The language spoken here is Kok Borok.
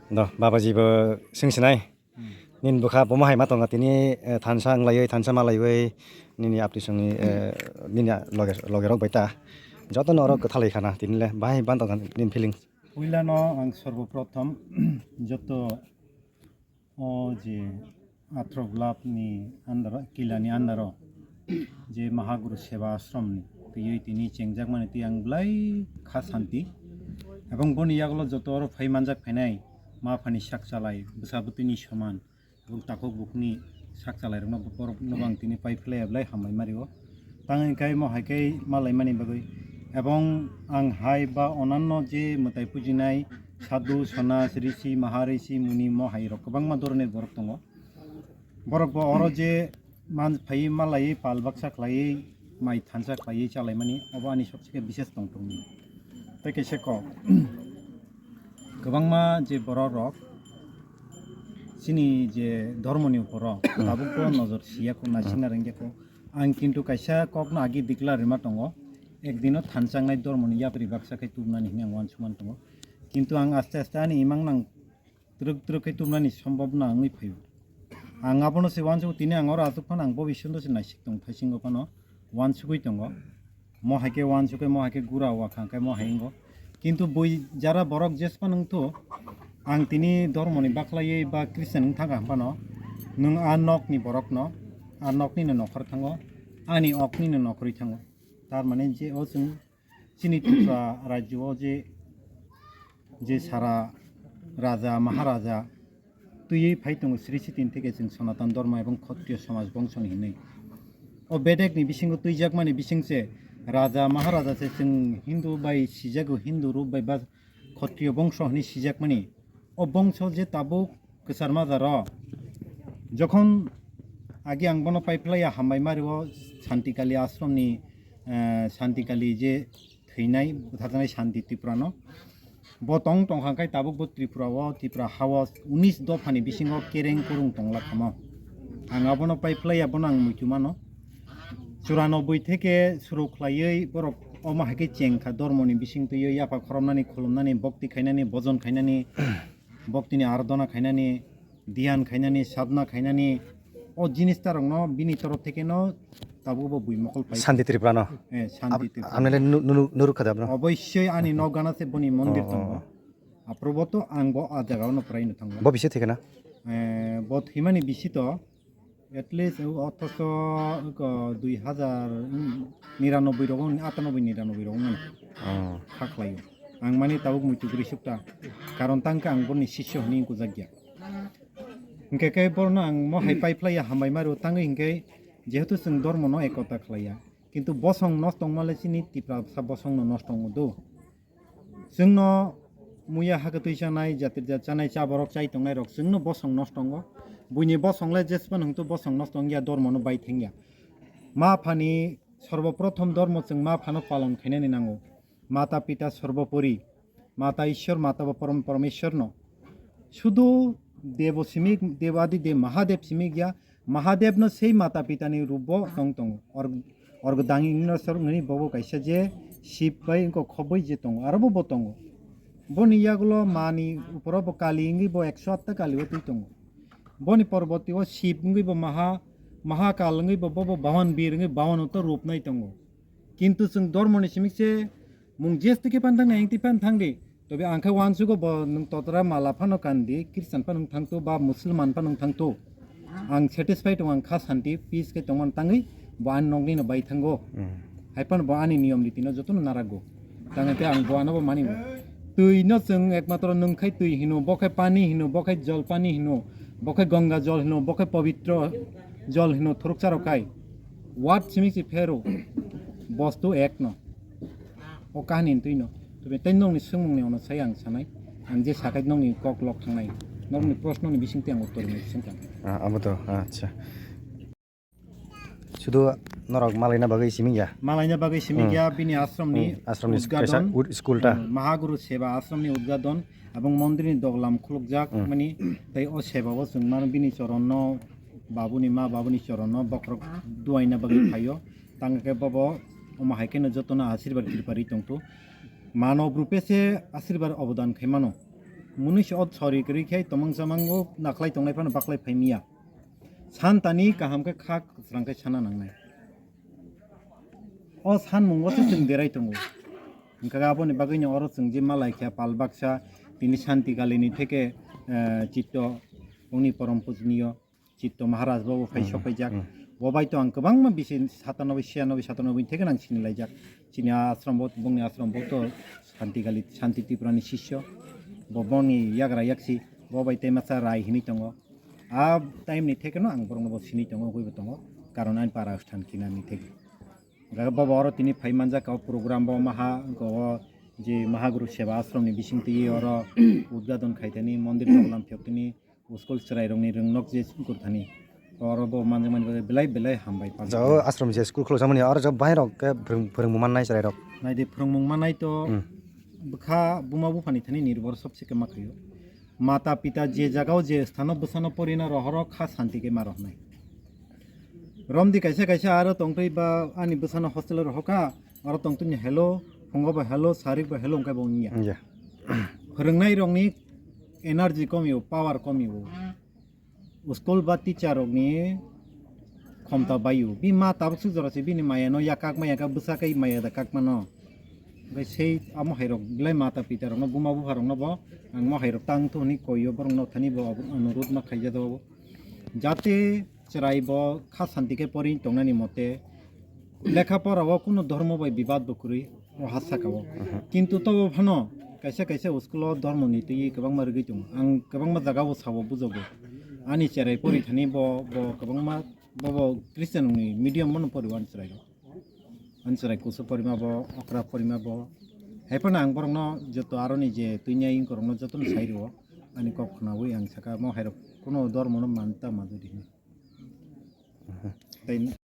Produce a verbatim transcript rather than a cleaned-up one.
Do, babaji bo swng sinai. Hmm. Nini bwkha bomo hai ma tongo tini, eh, thansa wng laiwi, thansa ma laiwi, nini apni songni, eh, nini loge, loge rok bai ta. Joto no oro kwthalai khana tini le, bahai ban tongkha nini feelings. Puilano ang sorbo prothom joto o je Athro Glab ni under o, Kila ni under o je Mahaguru Seva Ashram ni twiwi tini chengjakmani twi ang belai kha santi. Ebong boni yagulo joto oro phai manjak phainai ma phani sak chalai bwsa bwtwi ni soman ebong takhuk bukhuk ni sak chalai rokno borok no ang tini pai phlai belai hambai mari o. Tang hwnkhai mo hai khe malaimani bagwi. Ebong ang hai ba onanno je mwtai pujinai sadhu, sonas, risi, maharishi, muni mo hai rok kwbangma doronir borok tongo. Borok bo oro je man phai malai pal baksa khlai mai thansa khlai chalaimani obo ani sobse khe bises tongthokni. Tei kaisa kok kwbangma je borok rok chini je dhormoni uporo tabuk bo nojor siya kho naisingna rengya kho. Ang kintu kaisa kokno agi declare rima tongo, ekdino thansa wngnai dormoni yapri baksa khe tubunani hinwi ang uansukmani tongo. Kintu ang aste aste ani imang nang twrwk twrwk khe tubunani sombobna wngwi phaio. Ang abono se uansukgo, tini ang oro aswk phano ang bo bisingno se naisik tongo, thaisingo phano uansugwi tongo. Mo hai khe uansuk khe, mo hai khe gura wa kha khe, mo hai wngo. Kintu bui jara borok jesphano wngthu, ang tini dormoni bakhlaiwi ba Christian wng thangkha hwnphano, nwng a nokni borokno, a noknino nokhor thango, ani oknino nokhorwi thango. Tar mane je o chwng chini Tripura rajyo o je, je sara raja, maharaja, twiwi phai tongo sri sitini theke chwng Sanatan Dharma ebong Khattriyo Somaj Bongso ni hinwi. O bedek ni bisingo twijakmani bising se raja maharaja se chwng Hindu bai sijago, Hindu rup bai ba Khattriyo Bongso hinwi sijakmani. O bongso je tabuk kwchar majaro jokhon agi ang bono pai phlaiya hambai mario Santikali ashram ni, eh, Santikali je thwinai butharjaknai Santi Tripura no. Bo tong tongkha khe tabuk bo Tripura o, Tripura ha o unis dopha ni bisingo kereng kurung tongla khamo. Ang abono pai phlaiya, bono ang muitu mano. Churanobboi theke suru khlaiwi borok omo hai khe cheng kha, dormo ni bising twiwi yapha khoromnani, khulumnani, bhokti khainani, bojon khainani, bhokti ni aradhana khainani, dhyan khainani, sadhna khainani, o jinis ta rokno bini torof theke no tabuk bo bui mokol pai. Santi Tripura no? Eh, Santi Tripura. Amne le nu-, nu-, nuruk kha da bro? Oboisoi ani nok gana se boni mondir tongo. Oh, oh, oh. Aprobo to ang bo a jaga o no prai no thango. Bo bisi theke na? Eh, bo thwimani bisi to at least o othoso ko dui hazar niranobboi rogo, atanoboi niranobboi rogo mani. Oh. Kha khlaio. Ang mani tabuk muitu grisuk ta. Karon tangka ang boni sisyo hini kujak ya. Hingke khe borno ang mo hai pai phlaiya hambai maru tangwi hingke jehetu chwng dormo no ekota khlaiya. Kintu bosong nosto wngma le chini Tipra sa bosong no nosto wngo do. Chwngno muya hakhe twi chanai, jatir jat chanai, cha borok chai tongnai rok chwngno bosong nosto wngo. Buini bosong le jespan hwnkhe bosong nosto wngya, dormo no bai thengya. Ma phani sorbo prothom dormo chwng ma phano palon khainani nango. Mata pita sorbopori, mata Ishwar, mata bo porom, Poromeshwar no. Sudu Devo simik, Devo Adi Dev Mahadev simik ya, Mahadev no sei mata pita ni rup bo tong tongo. Or, orgdang ingno sor ngini bobo kaisa je Shiv bai ingko khoboi je tongo, aro bo, bo tongo. Boni yagulo mani uporo bo Kali wngwi bo ekso atta Kali o twi tongo. Boni porboti o Shiv wngwi bo Maha, Mahakal wngwi bo, bo, bo Bhawan Bir wngwi Bhawan o to rup nai tongo. Kintu chwng dormo ni simik se mung jes tike pan thang nai, ang twi pan thang di. Tobe ang khe uansugo bo nwng totra mala phano kandi, Christian phano wng thangto ba Musulman phano wng thangto. Ang satisfied tongo, ang kha santi, peace khe tongmani tangwi bo ani nokni no bai thango. Hmm. Hai phano bo ani niyom riti no joto no narago. Tangwi khe ang bo ano bo mani bo. Twi no chwng ekmatro nwng khai twi hino, bo khai pani hino, bo khai jol pani hino, bo khai Ganga jol hino, bo khai pobitro jol hino, thuruksa rok khai. What simi si phero? Bostu ek no. O kahani ni twi no. Tumi tei nokni swngmung ni ono sai ang sanai. Ang je sakai nokni kok lok thangnai. Nokni proshno ni bising tei ang uttor ni bising tang. Ah, abo to, ah, acha. Sudu norok malaina bagwi siming ya? Malaina bagwi siming ya, hmm, bini ashram ni, hmm, ashram ni udgadon, kaisa ud-, school ta. Hmm, Mahaguru Seva Ashram ni udgadon, abong mondir ni doglam khulukjak, hmm, mani, tei o seva o chwng mano bini choron no, babuni ma, babuni choron no bokhorok duaina bagwi phaio. Tang khe bobo omo hai kheno jotono asirbar kirpari tongthu. Manob rupe se asirbar obodan khai mano. Munui se o sori kwrwi khe tomang chamango nakhlai tongnai phano baklai phai miya. San tani kaham khe kha kwsrang khe sana nangnai. O sanmungo se chwng derai tongo. Hwnkhe aboni bagwino oro chwng je malai kha pal baksa tini Santi Galini theke, eh, Chitto ongni porom pujniyo. Chitto Maharaj bo phai Hmm, sok paijak. Hmm. Bo bai to ang kwbangma bisi satanoboi, siyanoboi, satanoboi theke nang sini laijak. Chini ashram bo, bongni ashram bo to Santi Gali, Santi Tripura ni sisyo. Bo bongni yagra yaksi, bo bai tei masa rai hini tongo. A time ni theke no ang borokno bo sini tongo, ugui bo tongo. Karon ani para sthan kinani theke. Ga bobo oro tini phai manjak o program bo maha go je Mahaguru Seva Ashram ni bising twi oro udgadon khaitani mondir doglam phiyoktini. School chwrairokni rwngnok je wngkha thani, oro bo manjakmani bagwi belai belai hambai. Jao ashram je school khulokjakmani, oro jao bahairok khe phwrwng-, phwrwngmung mannai chwrairok. Naidi phwrwngmung mannai to Hmm. bwkha buma buphani thani nirbhor sobse khe ma khaio. Mata pita je jagao je sthano bwsano porina rohoro kha santi khe ma rohnai. Romdi kaisa kaisa aro tongtwi ba ani bwsano hostel rohokha, aro tongtwini hello, phungo ba hello, sarik ba hello wngkha bo wngya. Wngya. Phwrwngnairokni energy komiyo, power komiyo. School ba teacher rokni khomta baio. Bi ma tabuk suk jora se bini maya no yakak ma yakak bwsa kai maya da kak mano. Bai sei amo hai rok belai mata pita rokno buma bupha rokno bo ang mo hai rok tang thu hwnwi koio borok no thani bo anurudh ma khaijado. Jate chwrai bo kha santi khe pori tongnani mote lekha pora o kuno dhormo bai bibad bo kwrwi. O ha saka o. Mhm. Kintu tobo phano kaisa kaisa school o dhormo ni twi kwbangma rwgwi tongo. Ang kwbangma jaga o sao bujogo. Ani cherai pori thani bo, bo kwbangma, bo, bo Christian ni medium mono pori o ani cherai o. Ani cherai kusu porima bo, okra porima bo. Hai phano ang borok no joto aro ni je twi ni aying korok no joto no sai rwo. Ani kok khnaui ang saka mo hai rok kuno dhormo no manta maduri. Mhm. Tei